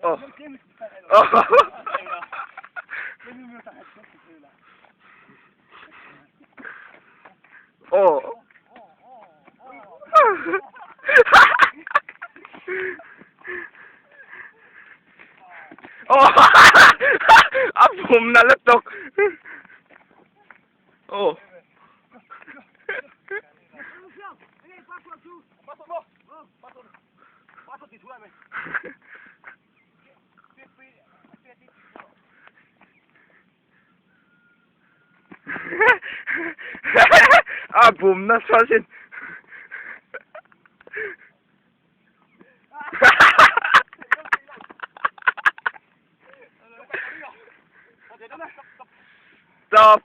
哦。哦。哦。哦。A pum na lutuk. Oh. A bum nasa sin. Stop.